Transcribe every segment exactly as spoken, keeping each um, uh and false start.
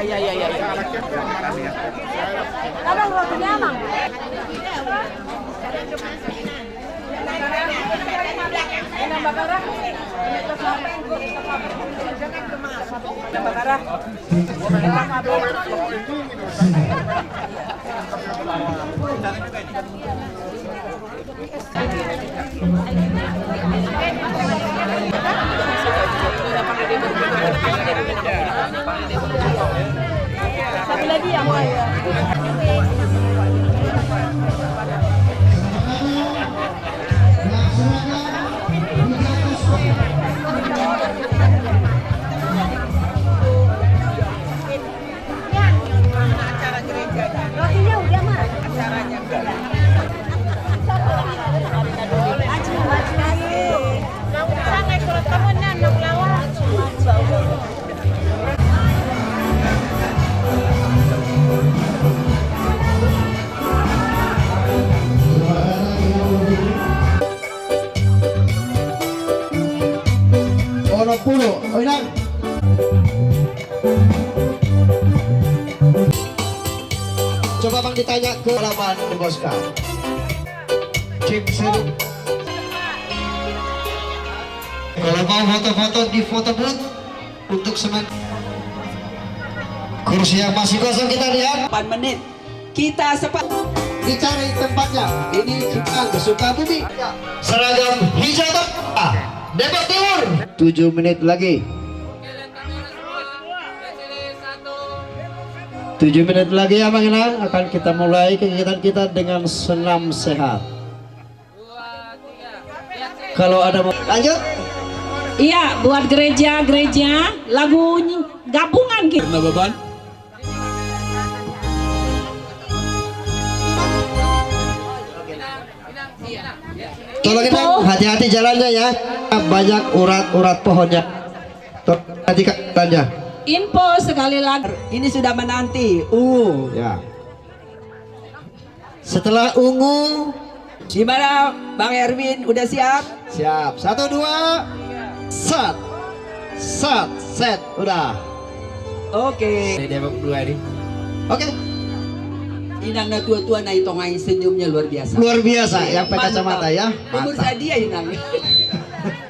Iya, iya, iya, iya. Abang, rotinya, Abang. Rotinya udah, Mak. Onom pulu, oh, Inang. Coba, Bang, ditanya ke halaman di Bosca. Cek sini. Kalau mau foto-foto di foto booth untuk semen. Kursi yang masih kosong kita lihat. Delapan menit. Kita sepakat. Dicari tempatnya. Ini kita ke Sukabumi. Seragam hijau, ah, Depok Timur. Tujuh menit lagi. Tujuh menit lagi ya, Bang Inang, akan kita mulai kegiatan kita dengan senam sehat. Kalau ada mau lanjut? Iya, buat gereja-gereja, lagu ny-, gabungan gitu. Karena beban. Tolong, Inang, hati-hati jalannya ya. Banyak urat-urat pohonnya. Tolong hati jalannya. Info sekali lagi. Ini sudah menanti. Uh. Ya. Setelah Ungu. Gimana, Bang Erwin? Udah siap? Siap. Satu, dua. Sat. Sat. Set. Udah. Oke. Saya Depok dua nih. Oke. Inang na tua-tua na i tonga i senyumnya luar biasa. Luar biasa, yang pakai kacamata ya. Mantap. Umur sadia, Inang?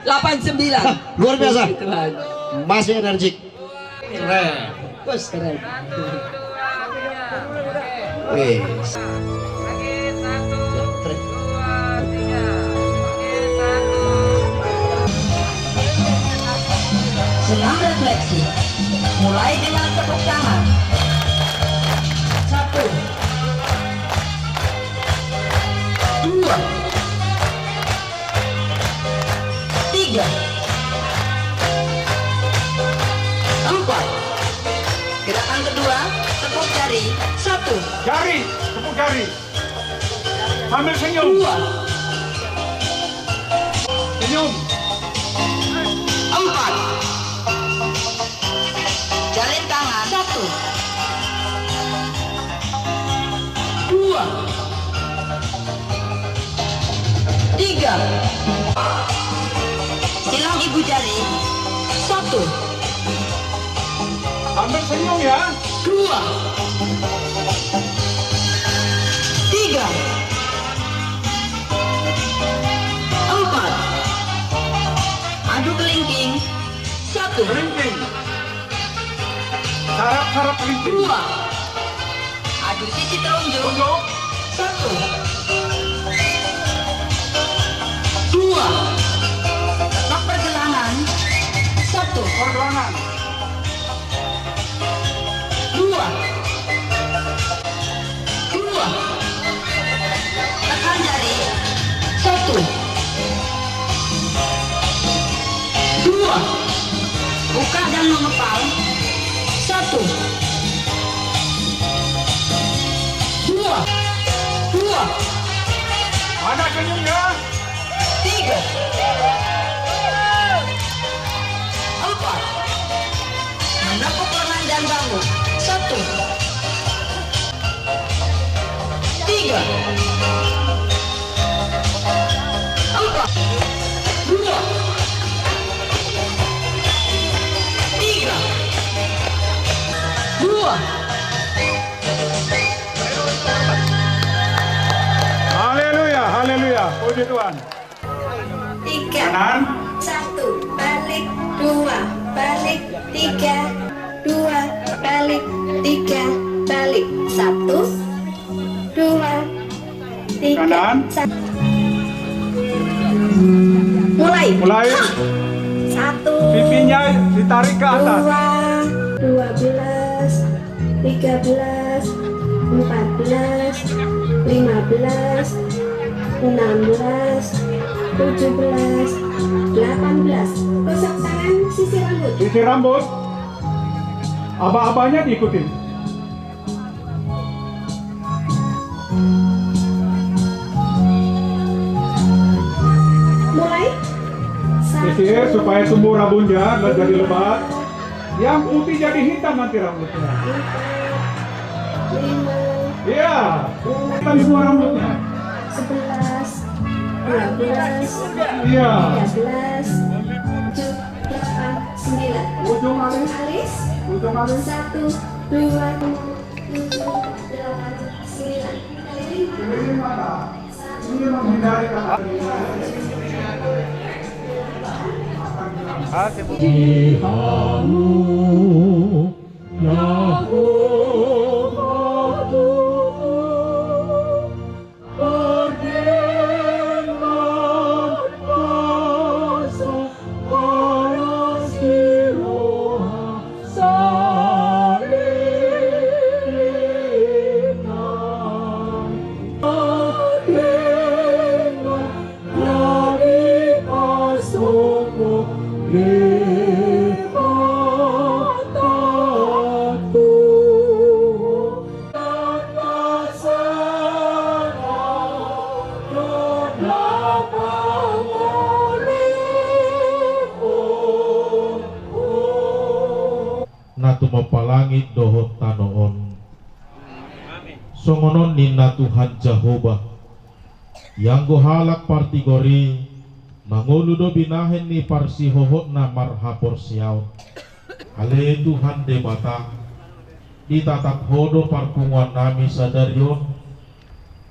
Delapan sembilan. Luar biasa. Puji Tuhan. Masih energik. Keren. Bos, keren. Wih. Keren. Senam refleksi. Mulai dengan tepuk tangan. Satu. Dua. Tiga. Empat. Gerakan kedua, tepuk jari. Satu. Jari, tepuk jari. Sambil senyum. Dua. Senyum. Empat. Jalin tangan. Satu. Dua. Tiga. Silang ibu jari. Satu. Sambil senyum ya. Dua. Tiga. Empat. Adu kelingking. Satu. Kelingking. Sarap-sarap kelingking. Dua. Adu sisi telunjuk. Telunjuk. Satu. Dua. Pergelangan. Satu. Pergelangan. Dua. Dua. Tekan jari. Satu. Dua. Buka dan mengepal. Satu. Dua. Dua. Mana senyumnya? Tiga. Empat. Menepuk lengan dan bahu. Satu. Tiga. Empat. Dua. Tiga. Dua. Puji Tuhan. Tiga. Kanan. Satu, balik, dua, balik, tiga, dua, balik, tiga, balik, satu, dua, tiga. Kanan. Sa-, mulai. Mulai. Satu. Pipinya ditarik ke atas. Dua, dua belas, tiga belas, empat belas, lima belas, enam belas, tujuh belas, delapan belas. Gosok tangan, sisir rambut. Sisir rambut. Aba-abanya diikutin. Mulai. Sisir supaya tumbuh rabunnya, nggak jadi lebat. Yang putih jadi hitam nanti rambutnya. Empat, lima, iya, enam, hitam semua rambutnya. Sebelas, dua belas, iya, tiga belas, tujuh, delapan, sembilan. Ujung alis. Alis. Ujung alis. Satu, dua, tujuh, delapan, sembilan. Keliling mata. Ini menghindari kata. Di hamu, ya, Na tumompa langit dohot tano on, songon on ninna Tuhan Jahowa. Ianggo halak partigor i, mangolu do binahen ni parsihohotna marhaporseaon. Ale Tuhan Debata, ditatap Ho do parpunguan nami sadari on,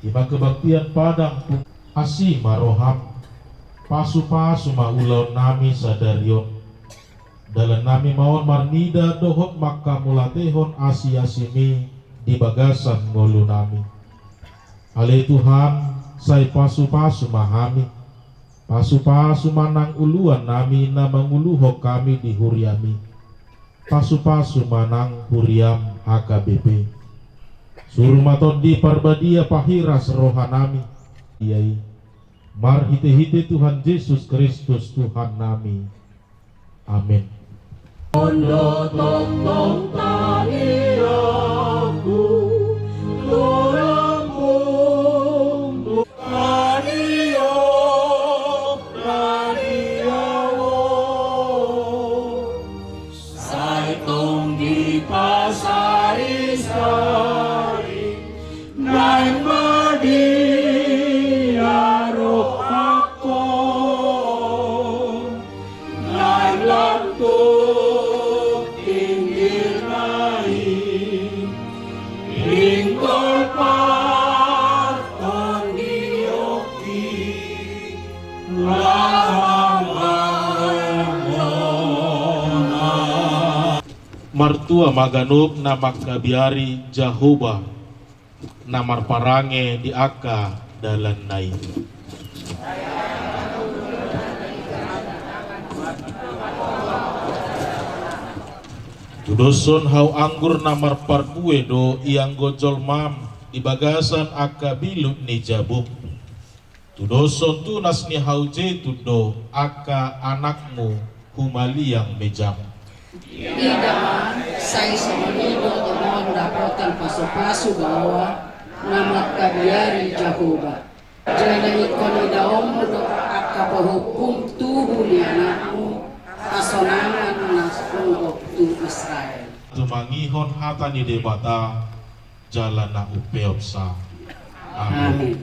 i ma kebaktian padang pung-, asi ma roham, pasupasu ma ulaon nami sadari on. Dalan nami ma on marnida dohot mangkamauliatehon asiasimi di bagasan ngolu nami. Ale Tuhan, sai pasupasu ma hami. Pasupasu ma nang uluan nami na manguluhon hami di huriami. Pasupasu ma nang huriam H K B P. Suru ma Tondi Parbadia pahiras roha nami. Ia i. Marhitehite Tuhan Jesus Kristus Tuhan nami. Amen. On do tongtong tangiangku, tu lambungmu. Radio, radio. Sai tong dipasari-sari, naeng ma dia rohangkon, naeng lam tu pinggir na i, pinggol partondion i. Martua ma ganup na mangkabiari Jahowa, na marparange di angka dalanna i. Tudoshon hau anggur na marparbue do ianggo jolmam di bagasan angka bilut ni jabum. Tudoshon tunas ni hau jetun do angka anakmu humaliang mejam. Ida ma, sai songon i do tongon dapotan pasupasu baoa na mangkabiari Jahowa. Jala ingkon idaonmu do angka pahompum tubu ni anakmu, hasonangan na sungkop tu Israel. Tumangihon hata ni Debata, jala na umpeopsa. Amin. Amin.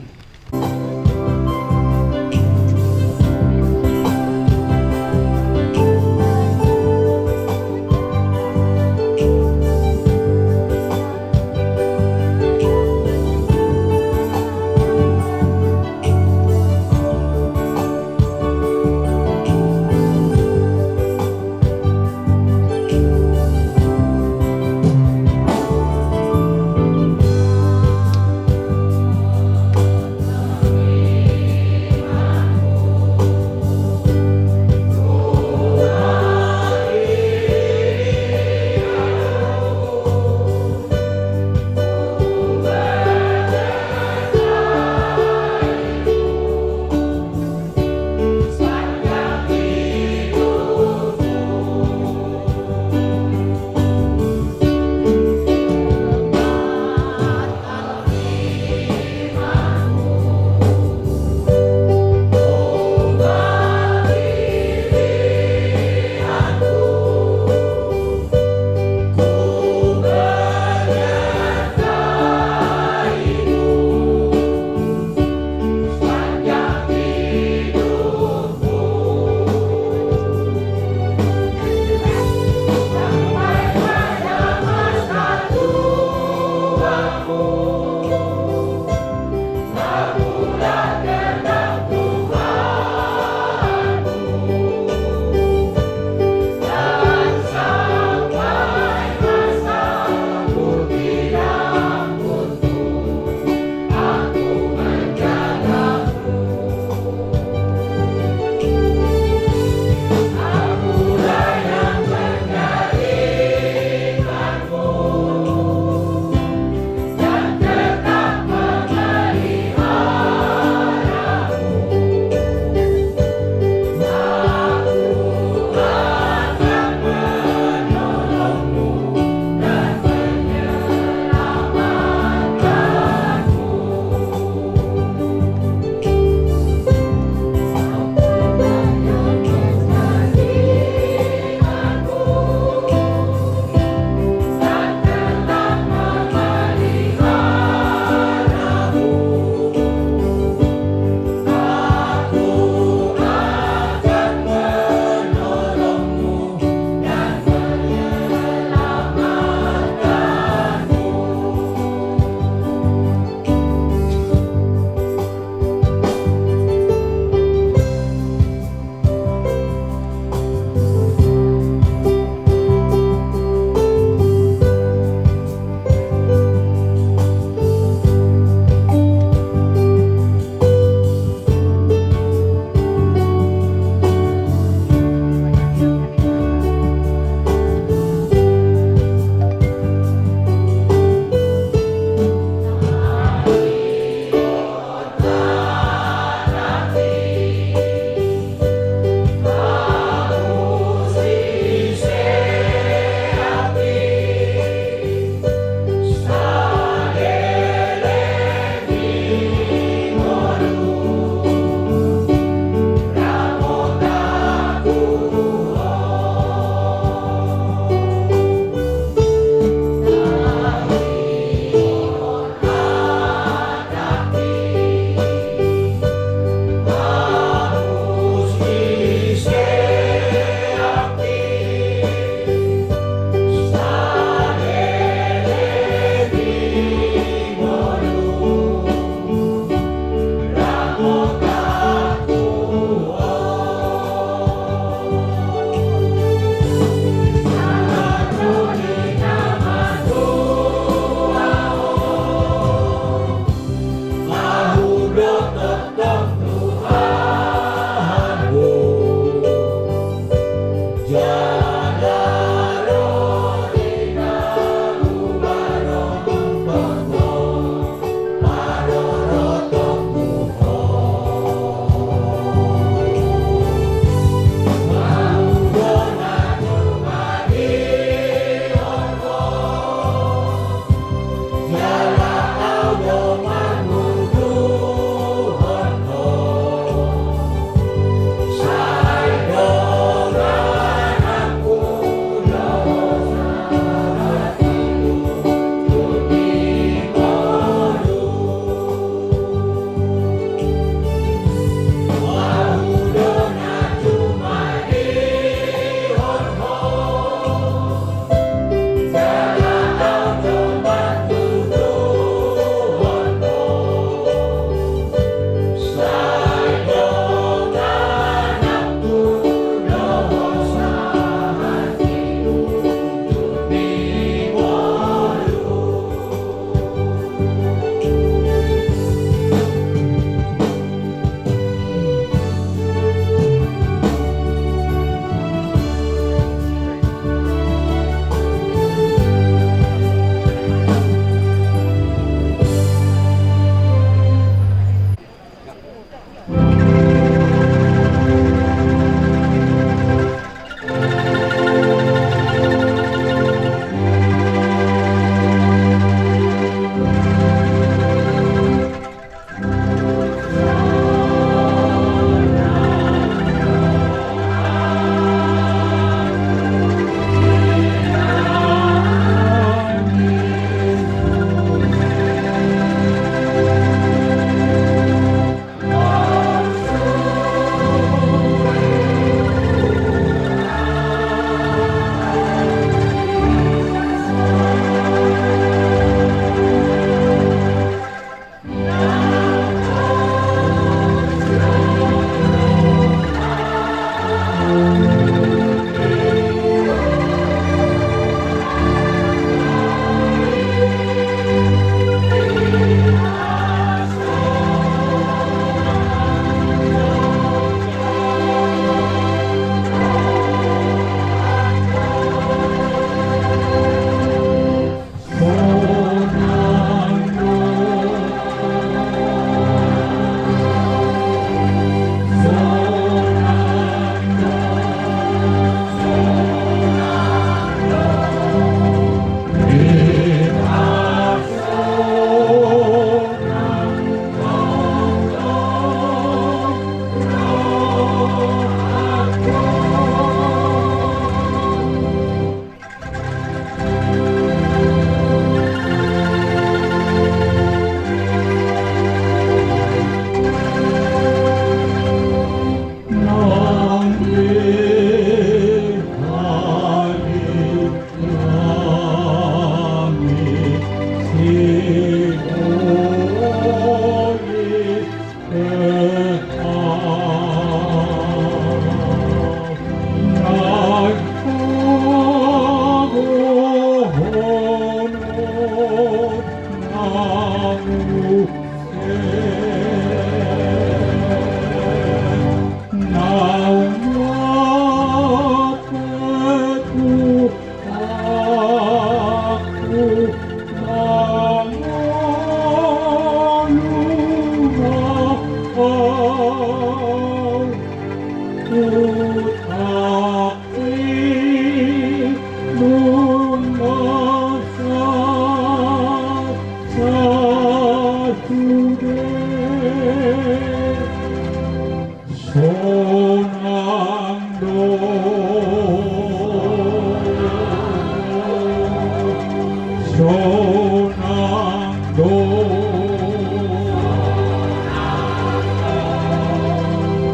Sonang do.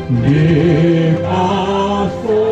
Di pasonang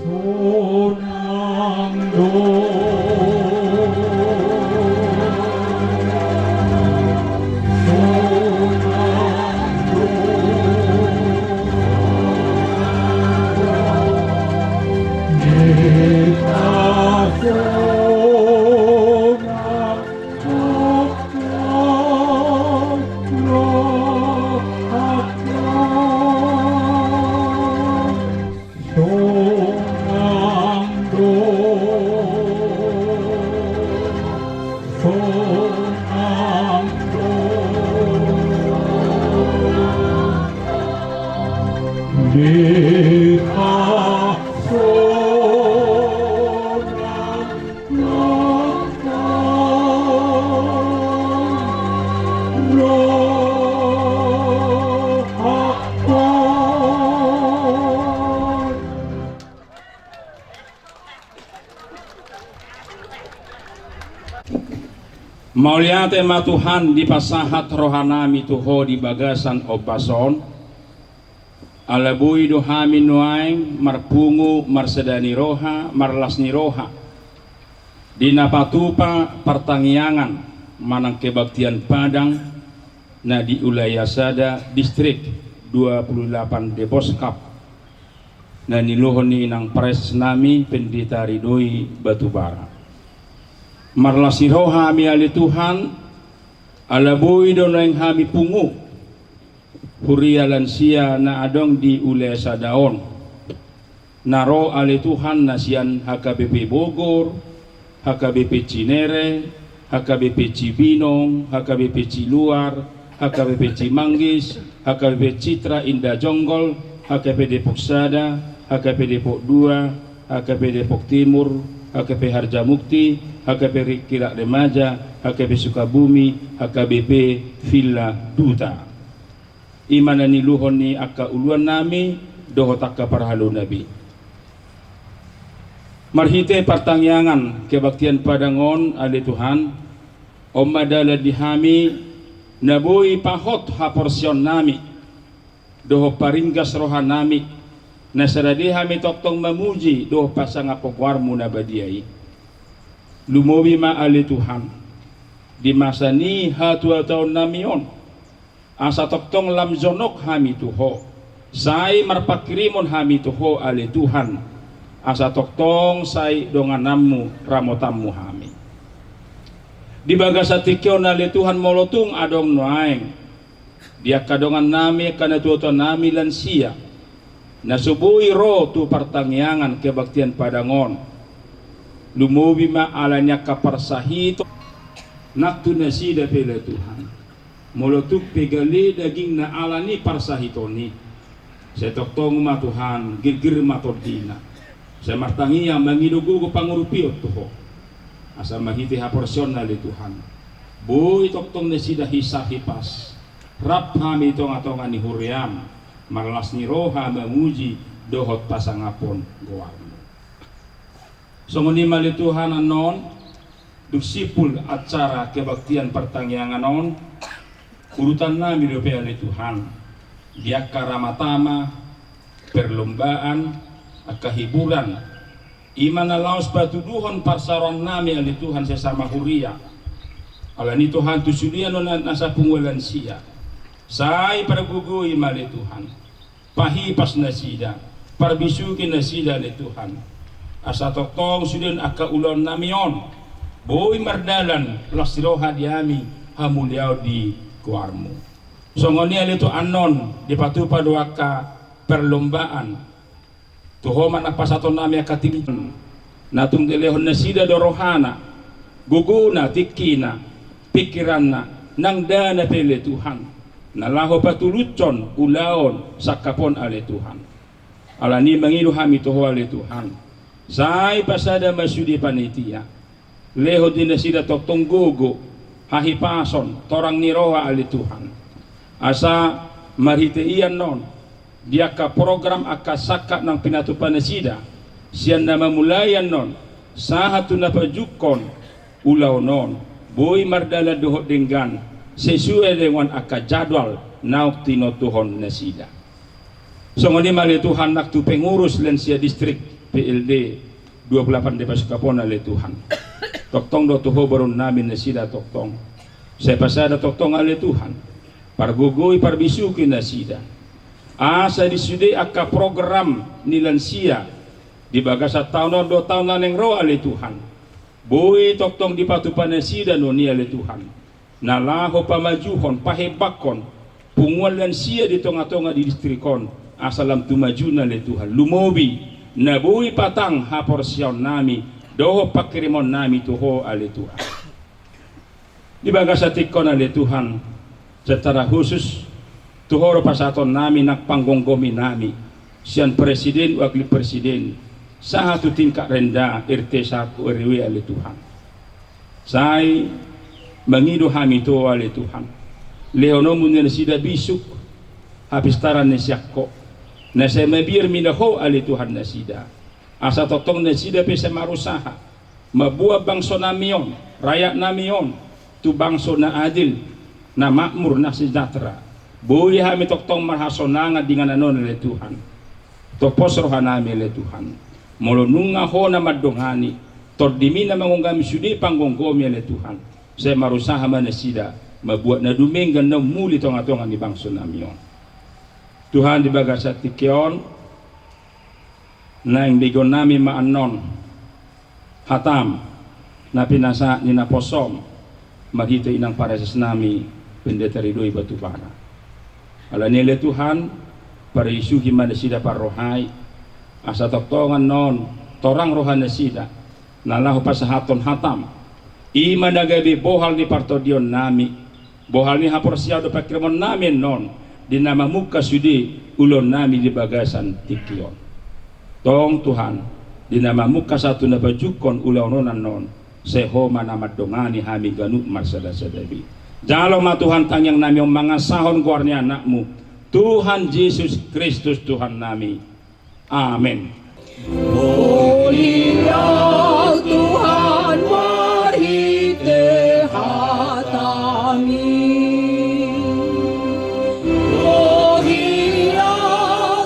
Sonang do. Sonang do. Di pasonang. Mauliate ma Tuhan, dipasahat rohanami tu Ho di bagasan ombas on. Ala boi do hami nuaeng marpungu, marsada ni roha, marlas ni roha, di na patupa partangiangan manang kebaktian padang na di Ulaea Sada, Distrik dua puluh delapan Deboskap, na niuluhon ni inang praeses nami Pendeta Ridoi Batubara. Marlas ni roha hami ale Tuhan, ala boi do nuaeng hami pungu huria lansia na adong di Ulaea Sada on, na ro ale Tuhan na sian H K B P Bogor, H K B P Cinere, H K B P Cibinong, H K B P Ciluar, H K B P Cimanggis, H K B P Citra Indah Jonggol, H K B P Depok Sada, H K B P Depok Dua, H K B P Depok Timur, H K B P Harjamukti, H K B P Ri-, Kirak Remaja, H K B P Sukabumi, H K B P Villa Duta. I ma na niuluhon ni angka uluan nami dohot angka parhalona be. Marhite partangiangan kebaktian padang on ale Tuhan, on ma dalan di hami na boi pahot haporseaon nami dohot paringgas roha nami, na sai rade hami tongtong mamuji dohot pasangaphon goarmu na badia i. Lumobi ma ale Tuhan, di masa ni hatuatuaon nami on, asa tongtong lam jonok hami tu Ho, sai marpanghirimon hami tu Ho ale Tuhan, asa tongtong sai dongananmu, ramotanmu hami. Di bagasan tingki on ale Tuhan, molo tung adong nuaeng di angka dongan nami, angka natuatua nami lansia, na so boi ro tu partangiangan kebaktian padang on, lumobi ma ala ni angka parsahiton, nang tu nasida pe ale Tuhan, molo tung pe gale dagingna ala ni parsahiton i, sai tongtong ma Tuhan, girgir ma tondina, sai martangiang mangido gogo pangurupion tu Ho. Asa marhite haporseaon ale Tuhan, boi tongtong nasida hinsar hipas rap hami tongatonga ni huriam, marlas ni roha mamuji dohot pasangaphon goarMu. Songon i ma ale Tuhan, annon dung simpul acara kebaktian partangiangan on, urutannami dope ale Tuhan, di angka ramatama, perlombaan, angka hiburan, i ma na laos patuduhon parsaorannami ale Tuhan sesama huria. Alani Tuhan, tu sude annon nasa punguan lansia, sai pargogoi ma ale Tuhan, pahipas nasida, parbisuhi nasida ale Tuhan. Asa tongtong sude angka ulaonnami on boi mardalan las ni roha di hami, hamuliaon di goarMu. Songon i ale Tuhan, annon dipatupa do angka perlombaan. Tu Ho ma nang pasahatonnami angka tingkina, na tung dilehon nasida do rohana, gogona, tingkina, pingkiranna, nang dana pe ale Tuhan, na laho patulushon ulaon sangkap on ale Tuhan. Alani i mangido hami tu Ho ale Tuhan, sai pasada ma sude panitia, lehon di nasida tongtong gogo, hahipason, torang ni roha ale Tuhan. Asa marhite i annon, di angka program angka sangkap nang pinatupa nasida, sian na mamulai annon, sahat tu na pajukhon ulaon on, boi mardalan dohot denggan, sesuai dengan angka jadwal naung tinontuhon nasida. Songon i ma ale Tuhan nang tu pengurus lansia distrik P L D dua puluh delapan Depasukapon ale Tuhan. Tongtong do tu Ho borunami nasida tongtong. Sai pasada tongtong ale Tuhan, pargogoi parbisuhi nasida. Asa di sude angka program ni lansia di bagasan taon on dohot taon na naeng ro ale Tuhan, boi tongtong dipatupa nasida non i ale Tuhan, na laho pamajuhon, pahebathon punguan lansia di tongatonga di distrik on, asa lam tu majuna ale Tuhan, lumobi na boi patang haporseaonnami dohot panghirimonnami tu Ho ale Tuhan. Di bagasan tingki on ale Tuhan, secara khusus tu Ho do pasahatonnami nang panggomgominami, sian presiden, wakil presiden, sahat tu tingkat rendah R T sahat tu R W ale Tuhan. Sai mangido hami tu Ho ale Tuhan, lehononmu nasida bisuk hapistaran ni sian Ho, na sai mabiar mida Ho ale Tuhan nasida, asa tongtong nasida pe sai marusaha mamboan bangsonami on, rakyatnami on, tu bangso na adil, na makmur, na sejahtera. Boi hami tongtong marhasonangan di inganan on ale Tuhan. Topos rohanami ale Tuhan, molo nunga Ho na mandongani, tondimi na manggomgomi sude panggomgomi ale Tuhan, sai marusaha ma nasida mambuat na dumenggan na umuli tongatonga ni bangsonami on. Tuhan, di bagasan tingki on naeng begeonnami ma annon hatam na pinasahat ni naposom marhite inang parasesnami Pendeta Ridho i Batubara. Alani i ale Tuhan, parisuhi ma nasida parrohai, asa tongtong annon torang roha nasida na laho pasahathon hatam, i ma na gabe bohal ni partondionnami, bohal ni haporseaon dohot panghirimonnami annon, di na mamungka sude ulaonnami di bagasan tingki on. Tong Tuhan, di na mamungka sahat tu na pajukhon ulaon on annon, sai Ho ma na mandongani hami ganup marsadasada be. Jalo ma Tuhan tangiangnami on mangasahon goar ni AnakMu, Tuhan Jesus Kristus Tuhannami. Amen. Mulia Tuhan marhite hataMi. Mulia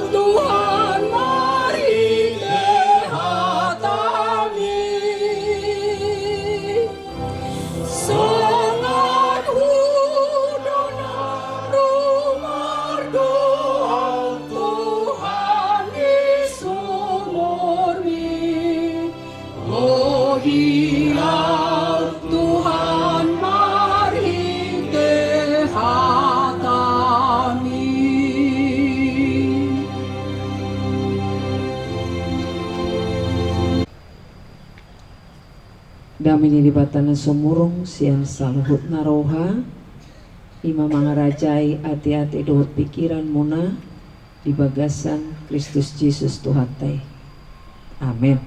Tuhan marhite hataMi. Songon hudon na rumar do Tuhan di sumurmi. Mulia Tuhan marhite hataMi. Dame ni Debata na sumurung sian saluhutna roha, i ma mangarajai ateate dohot pingkiranmuna di bagasan Kristus Jesus Tuhanta i. Amen.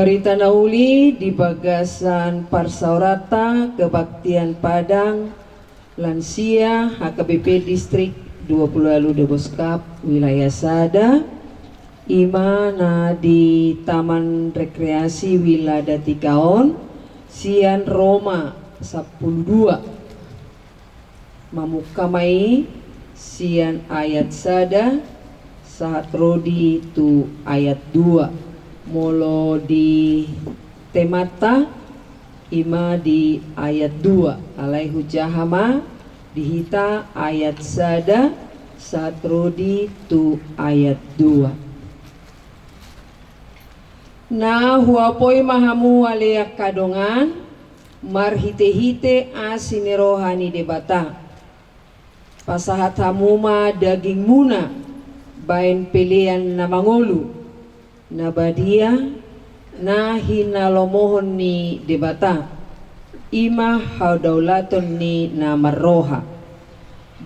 Berita na uli di bagasan parsaoranta kebaktian Padang Lansia H K B P Distrik dua pulu ualu Deboskap Wilayah Sada, ima na di Taman Rekreasi Wiladatika on, sian Roma sampulu dua. Mamungka ma i sian ayat sada sahat ro di tu ayat dua. Molo di temanta ima di ayat dua, alai hujaha ma di hita ayat sada sahat ro di tu ayat dua. Na huapoi ma hamu ale angka dongan, marhitehite asi ni roha ni Debata. Pasahat hamu ma dagingmuna baen pelean na mangolu, na badia, na hinalomohon ni Debata, ima hadaulaton ni na marroha.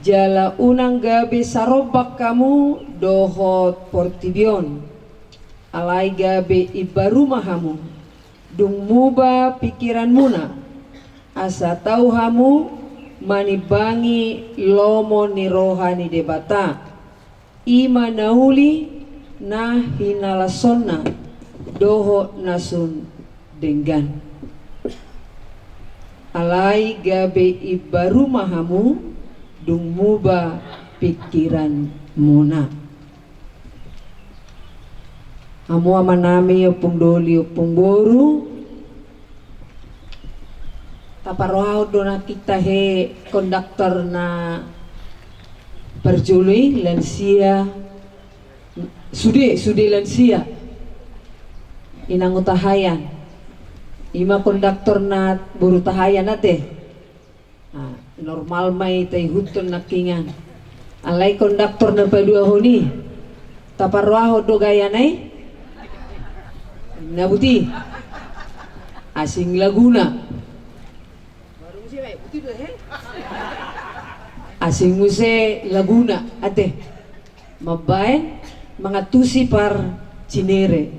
Jala unang gabe sarombak hamu dohot portibi on, alai gabe imbaru ma hamu, dung muba pingkiranmuna, asa tau hamu manimbangi lomo ni roha ni Debata, ima na uli, na hinalashonna dohot na sun denggan. Alai gabe imbaru ma hamu, dung muba pingkiranmuna. Hamu amanami, ompung doli, ompung boru, taparrohahon do nangkin tahe konduktor na parjolo i, lansia, sude, sude lansia. Inang Hutahaean. Ima konduktor na boru Hutahaean ate. Ah, normal ma i taihuthon nangkiningan. Alai konduktor na paduahon i, taparrohahon do gayana i? Na buti. Asing laguna. Asing muse laguna ate. Mambaen mangantusi par cinere.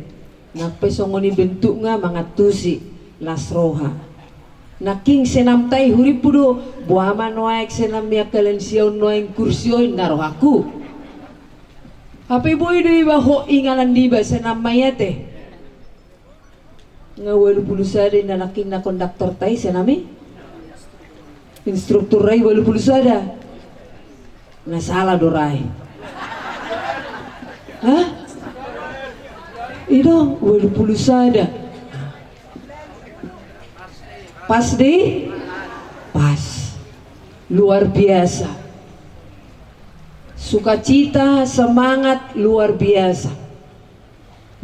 Nang pe songon i bentukna mangantusi, las roha. Nangkin senamta i hurimpu do, boha ma nuaeng senam ni angka lansia on nuaeng kursi on, ninna rohangku. Hape boi do iba hot inganan niba senam ma i ate. Nga ualu pulu sada ninna nangkin na konduktorta i senam i. Instrukturna i ualu pulu sada. Na sala do ra i. Hah? I do, ualu pulu sada. Pas di? Pas. Luar biasa. Sukacita, semangat luar biasa.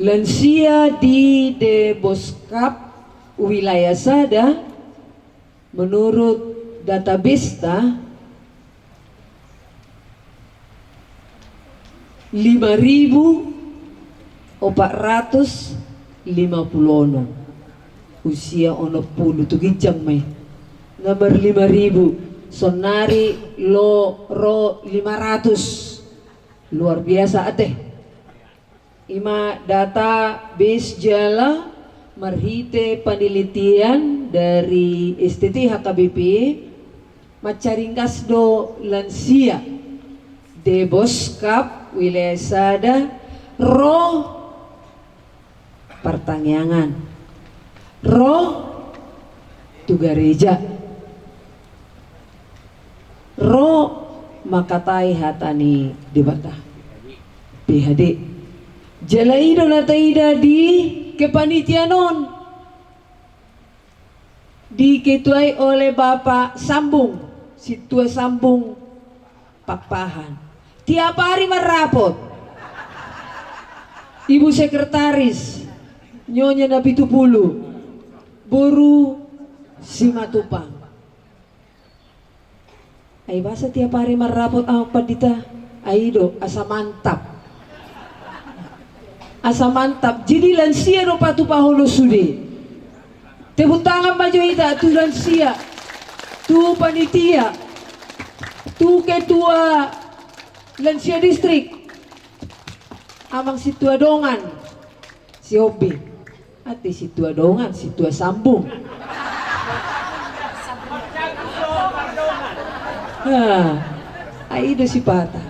Lansia di Deboskap Wilayah Sada, menurut database-ta, lima ribu opat ratus lima pulu onom. Usia onom pulu tu ginjang ma i. Nomor lima ribu, saonnari ro lima ratus. Luar biasa ate. Ima database jala marhite penelitian dari S T T H K B P, mansai ringgas do lansia Deboskap Wilayah Sada ro partangiangan, ro tu gareja, ro mangkatai hata ni Debata. P H D. Jala i do na taida di kepanitiaan on, diketuai oleh Bapak Sambung, Sintua Sambung Pakpahan. Tiap ari marrapot. Ibu Sekretaris, Nyonya Napitupulu, Boru Simatupang. Ai boasa tiap ari marrapot, ah, pandita? Ai do, asa mantap. Asa mantap. Jadi lansia do patupahon on sude. Tepuk tangan ma jo hita tu lansia, tu panitia, tu ketua lansia distrik, Amang Sintua Dongan Sihombing. Ate sintua dongan, sintua sambung. Nah, ai do sipata.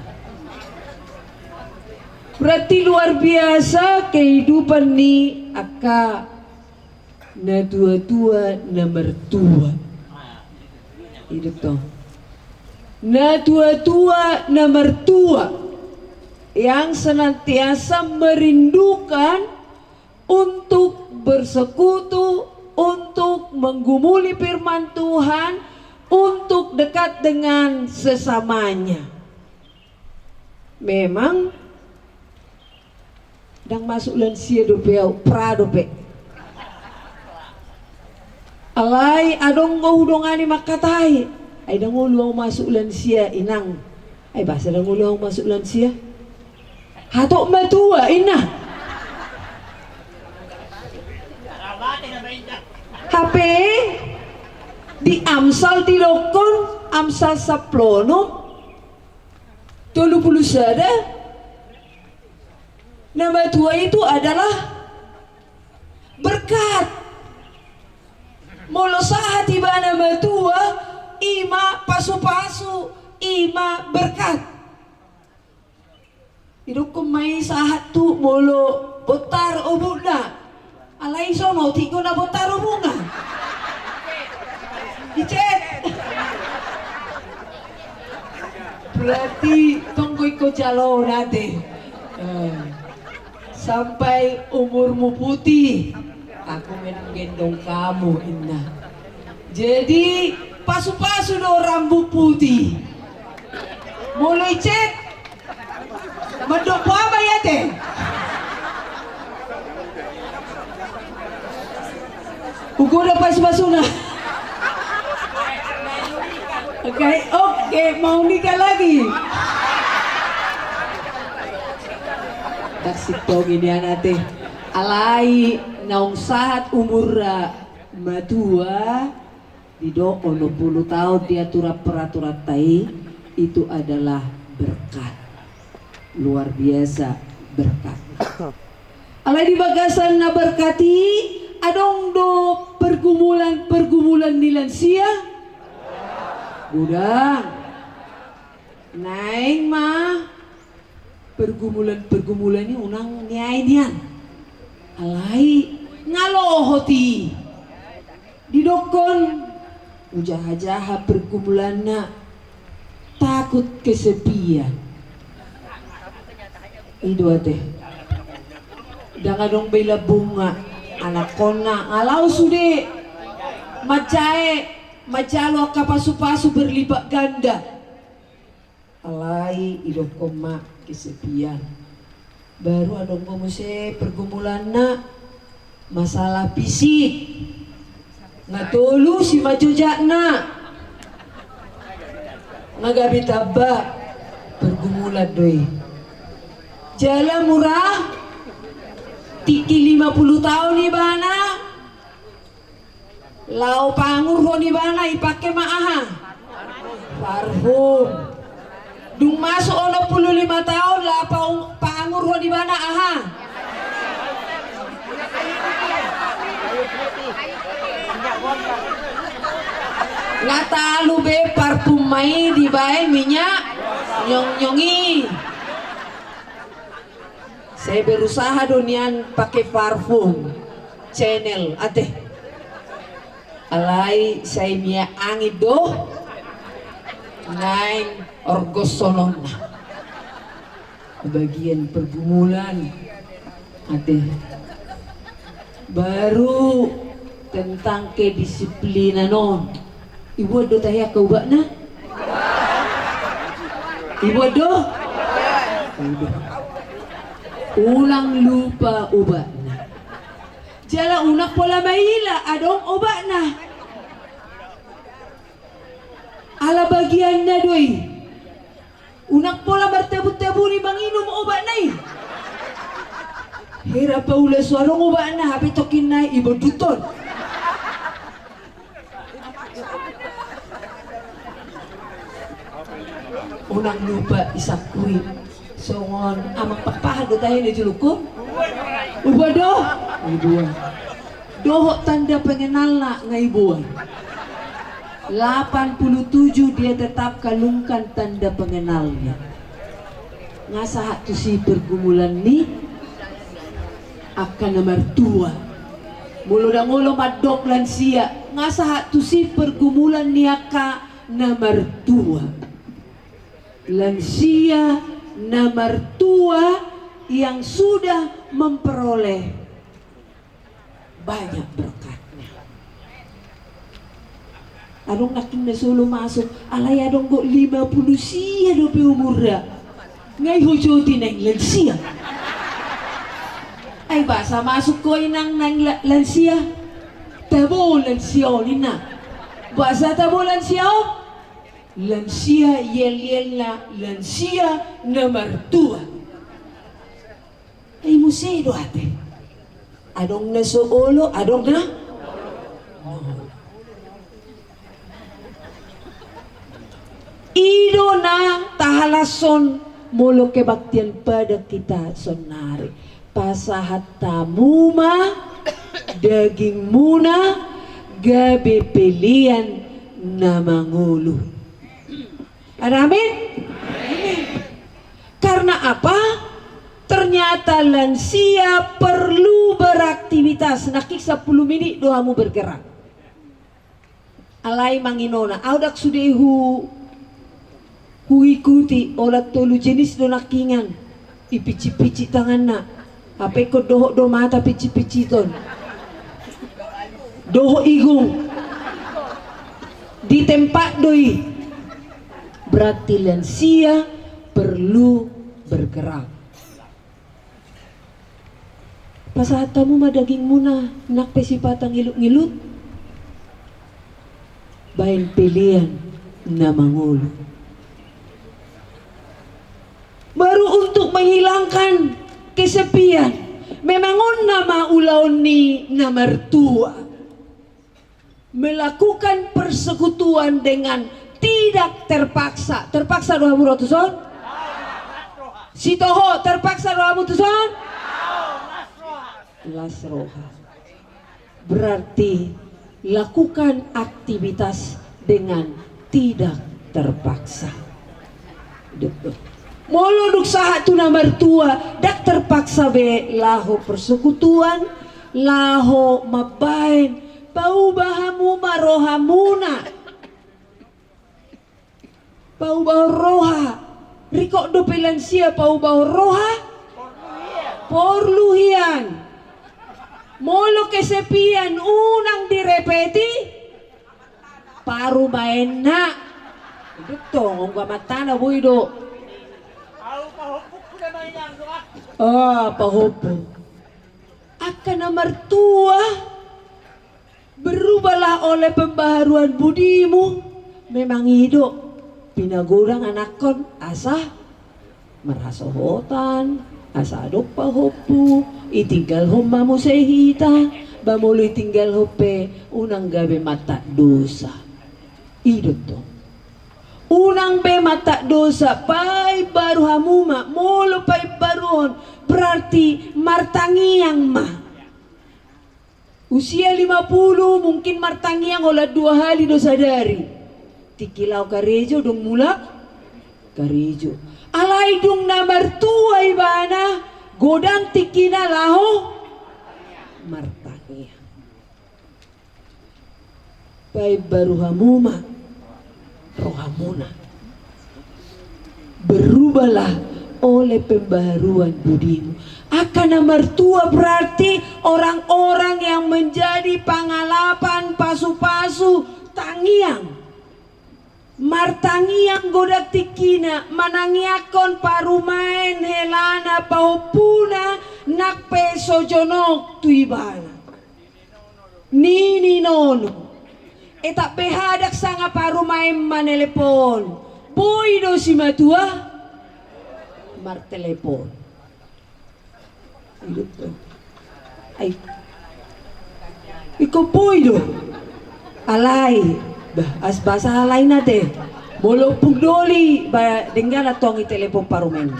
Berarti luar biasa kehidupan ni angka na tua-tua na mertua. Hidup toh. Na tua-tua na mertua yang senantiasa merindukan untuk bersekutu, untuk menggumuli firman Tuhan, untuk dekat dengan sesamanya. Memang ndang masuk lansia dope au, pra dope. Alai adong do hudongani mangkatai, ai ndang olo au masuk lansia, inang. Ai boasa ndang olo au masuk lansia? Hatop matua, inna. Hape di Amsal didokkon, Amsal sampulu onom, tolu pulu sada, na matua itu adalah berkat. Molo sahat ibana matua, i ma pasu-pasu, i ma berkat. Didokkon ma i sahat tu molo bontar obukna. Alai songon i do na bontar obukna. Dicet. Berarti tong do ingkon jalo nate. Eh. Sampai umurmu putih, aku menggendong kamu, inna. Jadi pasu-pasu do rambut putih. Molo icet, mandok boha ma i ate? Hugoda pasu-pasuna. Oke, oke, mau nikah lagi. Taksik tong ini anate. Alai naung sahat umurna matua, didok onom pulu taon di aturan-peraturan ta i, itu adalah berkat. Luar biasa berkat. Alai di bagasan na berkat i, adong do pergumulan-pergumulan ni lansia? Godang. Naeng ma pergumulan-pergumulan i unang niai nian. Alai nga loho ti. Didokkon, hujaha-jaha pergumulanna, takut kesepian. I do ate. Ndang adong be i lambungna, anakkonna nga laho sude manjae, manjalo angka pasu-pasu berlipat ganda. Alai didokkon ma kesepian. Baru adong do muse pergumulanna masalah fisik. Nga tolu simanjojakna. Nga gabe tamba pergumulan do i. Jala mura tingki lima pulu taon ibana, laho pangurhon ibana, ipake ma aha? Parfum. Dung masuk onom pulu lima taon, laho paung-, pangurhon ibana aha? Nga talu be parfum ma i dibaen minyak nyong-nyong i. Sai berusaha do nian pake parfum Chanel ate. Alai sai minyak angin do naeng orgoshononna. Bagian pergumulan ate. Baru tentang kedisiplinan on. Ibuat do tahe angka ubatna? Ibuat do? Unang lupa ubatna. Jala unang pola maila adong ubatna. Ala bagianna do i. Unang pola martabun-tabuni manginum ubatna i. Hera paula so adong ubatna, hape tongkin nai iboduthon. Unang lupa isangkui. Songon amang Pakpahan do tahe na jolongku. Ubat do? Ubat. Dohot tanda pengenalna nga iboan. Delapan puluh tujuh dia tetap kalungkan tanda pengenalnya. Nga sahat tusi pergumulan ni angka na martua. Molo ndang olo mandok lansia, nga sahat tusi pergumulan ni angka na martua. Lansia na martua yang sudah memperoleh banyak berkatnya. Adong nangkin na so olo masuk, alai adong do lima puluh sia dope umurna. Nga ihojoti naeng lansia. Ai boasa masuk ho inang naeng la-, lansia? Tabo lansia on inna. Boasa tabo lansia on? Lansia yel-yelna lansia na martua. Ai muse do ate. Adong na so olo, adong na. I do na tahalashon molo kebaktian padan hita saonnari. Pasahat hamu ma dagingmuna gabe pelean na mangolu. Amin. Karena apa? Ternyata lansia perlu beraktivitas. Nangkin sepuluh menit do hamu bergerak. Alai manginona, au ndang sude hu-, huikuti, olat tolu jenis do nangkiningan. Ipicit-picit tanganna. Hape ingkon dohot do mata picit-piciton. Dohot igung. Di tempat do i. Berarti lansia perlu bergerak. Pasahat hamu ma dagingmuna, nang pe sipata ngilut-ngilut. Baen pelean na mangolu. Baru untuk menghilangkan kesepian. Memang on nama ulaon ni na martua. Melakukan persekutuan dengan tidak terpaksa. Terpaksa do hamu ro tuson? Sitoho, terpaksa do hamu tuson? Las roha. Berarti lakukan aktivitas dengan tidak terpaksa. Molo dung sahat tu na martua, ndang terpaksa be laho persekutuan, laho mambaen, pauba hamu ma rohamuna. Paubahon roha. Ringkot dope lansia paubahon roha? Porlu hian. Molo kesepian unang direpeti parumaenna. Dung tong, anggo amantana boi do. Ah, pahompu. Angka na martua. Berubahlah oleh pembaharuan budimu. Memang i do. Pinagodang anakkon asa marhasohotan, asa adong pahompu, itinggalhon ma muse hita, ba molo itinggalhon pe unang gabe mattak dosa. I do tong. Unang be mattak dosa, paimbaru hamu ma, molo paimbaruhon, berarti martangiang ma. Usia lima puluh mungkin martangiang olat dua hali do sadari. Tingki laho karejo dung mulak karejo. Alai dung na martua ibana, godang tingkina laho martangiang. Paimbaru hamu ma rohamuna. Berubahlah oleh pembaharuan budimu. Angka na martua berarti orang-orang yang menjadi pangalapan, pasu-pasu, tangiang. Martangiang godang tingkina, manangiangkon parumaen, helana, pahompuna, nang pe so jonok tu ibana. Nininono. Etap be hadak sanga parumaen manelepon. Boi do simatua martelepon. Ai. Iko boi do. Alai. Bah, as bahasa alai na te. Molo pung doli, ba, denggan antong i telepon parumaen.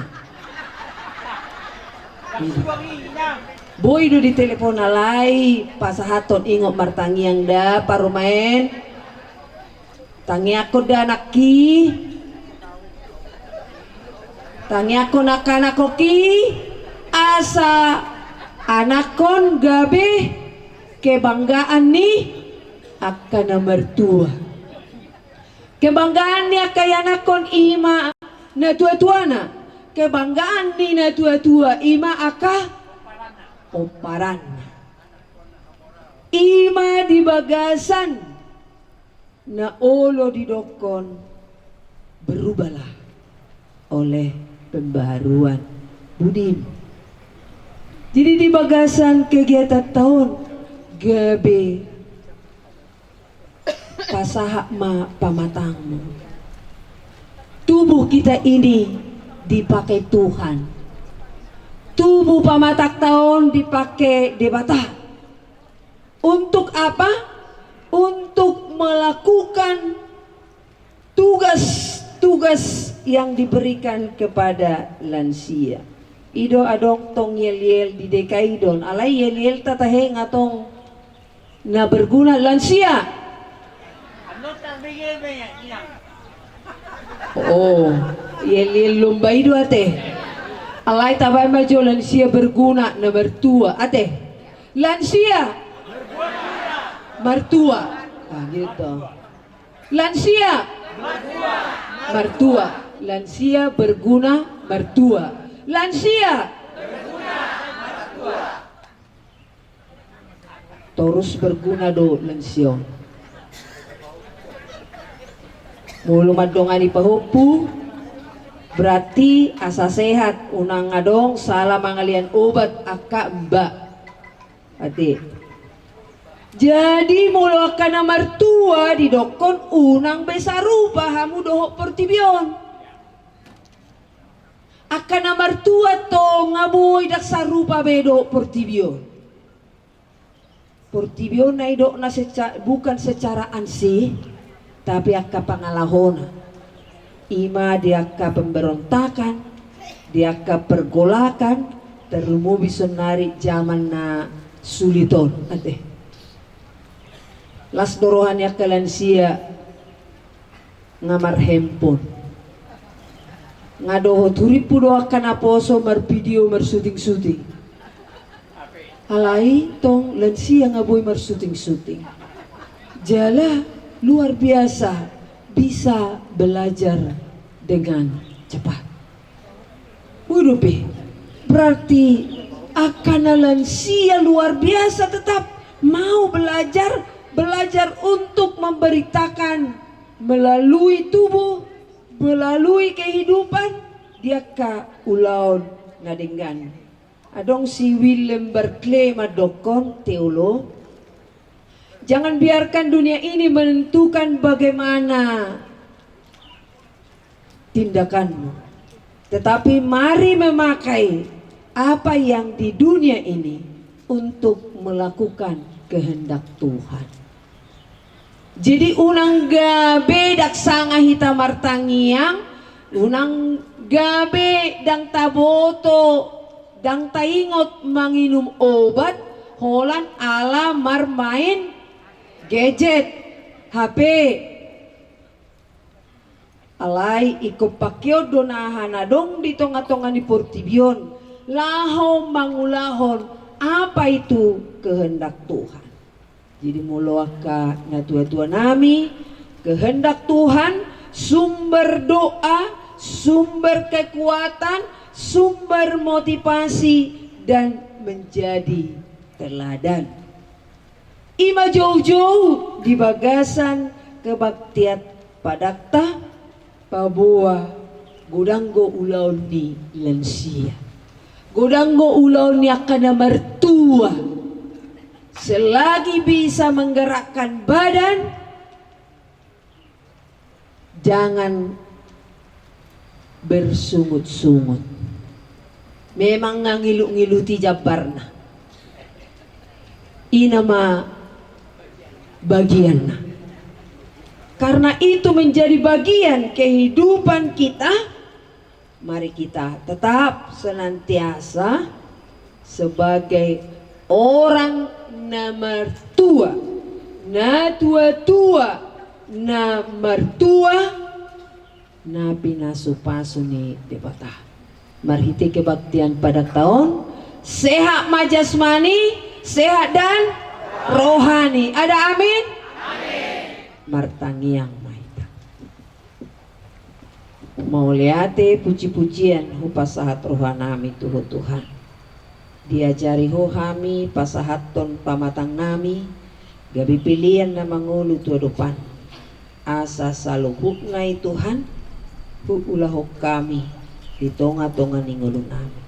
Boi do ditelepon alai pasahathon ingot martangiang da parumaen. Tangiangkon da anakki. Tangiangkon angka anakhonki asa anakhon gabe kebanggaan ni angka na martua. Kebanggaan ni angka ianakhon i ma natuatuana. Kebanggaan ni natuatua i ma angka pomparanna. I ma di bagasan na olo didokkon berubahlah oleh pembaharuan budimu. Jadi di bagasan kegiatan ta on gabe pasahat ma pamatangmu. Tubuh kita ini dipakai Tuhan. Tubuh pamatangta on dipakai Debata. Untuk apa? Untuk melakukan tugas-tugas yang diberikan kepada lansia. I do adong tong yel-yel di D K I do on. Alai yel-yelta tahe nga tong na berguna lansia. Oh, yel-yel lomba i do ate. Alai tabaen ma jo lansia berguna na martua ate. Lansia martua. Ah, gitu. Lansia martua. Lansia berguna martua. Lansia torus berguna do lansia on. Molo mandongani pahompu, berarti asa sehat, unang adong sala mangalean obat angka mbak. Ate. Jadi molo angka na martua didokkon unang be sarupa hamu dohot portibi on. Angka na martua tong nga boi ndang sarupa be dohot portibi on. Portibi on na didok na seca-, bukan secara ansih, tapi angka pangalahona. I ma di angka pemberontakan, di angka pergolakan, tarlumobi sonari zaman na sulit on. Ate. Las do roha ni angka lansia nga marhempon. Nga dohot hurimpu do angka naposo marpidio marsuting-suting. Alai tong lansia nga boi marsuting-suting. Jala luar biasa bisa belajar dengan cepat. Boi dope. Berarti angka na lansia luar biasa tetap mau belajar, belajar untuk memberitakan melalui tubuh, melalui kehidupan, di angka ulaon na denggan. Adong si William Barclay mandokkon, teolog, jangan biarkan dunia ini menentukan bagaimana tindakanmu. Tetapi mari memakai apa yang di dunia ini untuk melakukan kehendak Tuhan. Jadi unang gabe ndang sanga hita martangiang, unang gabe ndang taboto, ndang taingot manginum obat, holan ala marmain gadget, H P. Alai ingkon pakeon do na aha na adong di tonga-tonga ni portibi on, laho mangulahon apa itu kehendak Tuhan. Jadi molo angka natua-tua nami, kehendak Tuhan, sumber doa, sumber kekuatan, sumber motivasi, dan menjadi teladan. I ma joujou di bagasan kebaktian padangta, paboa godang do ulaon ni lansia. Godang do ulaon ni angka na martua. Selagi bisa menggerakkan badan, jangan bersungut-sungut. Memang nga ngilut-ngiluti jambarna. I nama bagianna. Karena itu menjadi bagian kehidupan kita, mari kita tetap senantiasa sebagai orang na martua, na tua-tua, na martua, na pinasu-pasu ni Debata. Marhite kebaktian padakta on, sehat ma jasmani, sehat dan rohani. Ada amin? Amin. Martangiang ma hita. Mauliate puji-pujian hupasahat rohanami tu Ho Tuhan. Diajari Ho hami pasahathon pamatangnami, gabe pelean na mangolu tu adopanMu. Asa saluhutna i Tuhan, huulahon hami di tonga-tonga ni ngolunami.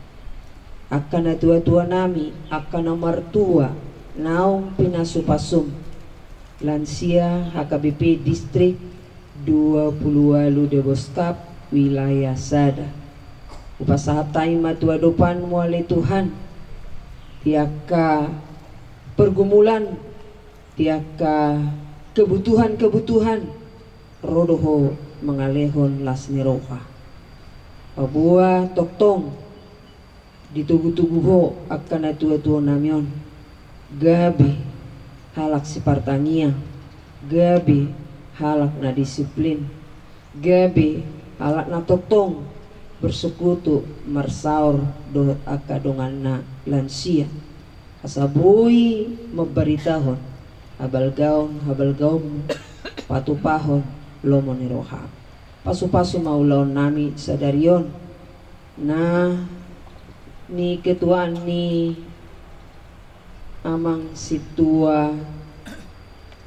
Angka na tua-tuanami, angka na martua, naung pinasu-pasuM, lansia H K B P Distrik dua pulu ualu Deboskap, wilayah sada. Hupasahat hami ma tu adopanMu ale Tuhan, di angka pergumulan, di angka kebutuhan-kebutuhan, ro do Ho mangalehon las ni roha. Paboa tongtong ditogu-togu Ho angka na tua-tuanami on, gabe halak sipartangiang, gabe halak na disiplin, gabe halak na tongtong bersekutu marsaor dohot angka donganna lansia, asa boi mambaritahon habalgaon-habalgaonMu, patupahon lomo ni rohaM. Pasu-pasu ma ulaonnami sadari on, na niketuaan ni Amang Sintua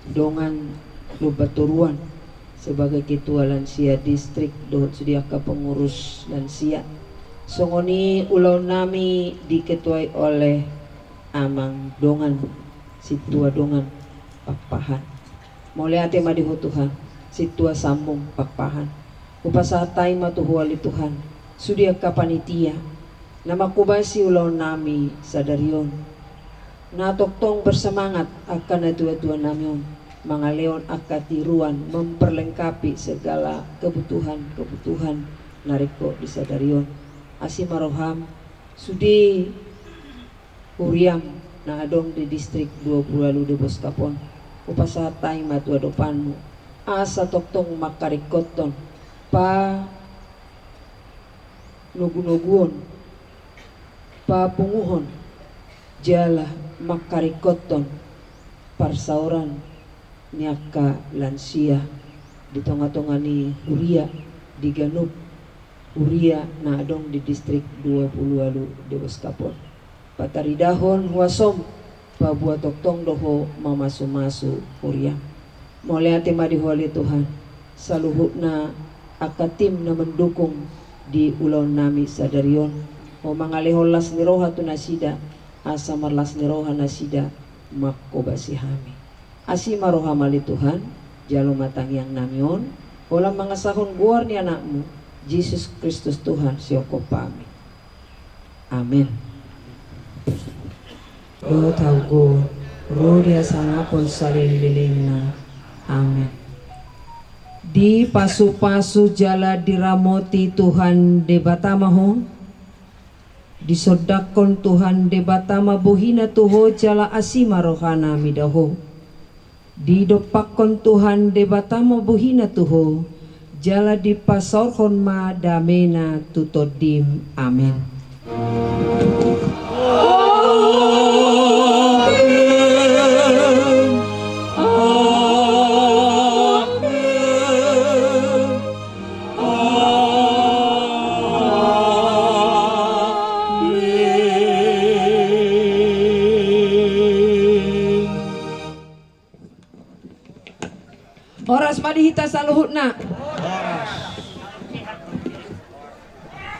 Dongan Lumbantoruan sebagai ketua lansia distrik dohot sude angka pengurus lansia. Songon i ulaonnami diketuai oleh Amang Dongan Sintua Dongan Pakpahan. Mauliate ma di Ho Tuhan, Sintua Sambung Pakpahan. Hupasahat hami ma tu Ho ale Tuhan, sude angka panitia na mangkobasi ulaonnami sadari on, na tongtong bersemangat angka na tua-tuanami on mangalehon angka tiruan, memperlengkapi segala kebutuhan-kebutuhan na ringkot di sadari on. Asi ma rohaM, sude huriaM na adong di Distrik dua pulu ualu Deboskap on, hupasahat hami ma tu adopanMu, asa tongtong mangkaringkothon panogunoguon, papunguhon, jala mangkaringkothon parsaoran ni angka lansia di tonga-tonga ni huria, di ganup huria na adong di Distrik dua pulu ualu Deboskap on. Pataridahon huasoM, paboa tongtong do Ho mamasu-masu huriaM. Mauliate ma di Ho ale Tuhan, saluhutna angka tim na mendukung di ulaonnami sadari on, Ho mangalehon las ni roha tu nasida, asa marlas ni roha nasida mangkobasi hami. Asi ma rohaM ale Tuhan, jalo ma tangiangnami on, holan mangasahon goar ni AnakMu, Jesus Kristus Tuhan sihophopami. Amen. Dohot haugo, ro di hasangapon salelenglelengna. Amen. Dipasu-pasu jala diramoti Tuhan Debata ma ho. Disondangkon Tuhan Debata ma bohiNa tu ho jala asi ma rohaNa mida ho. Didompakkon Tuhan Debata ma bohiNa tu ho, jala dipasaorhon ma dameNa tu tondim. Amen. Horas ma di hita saluhutna.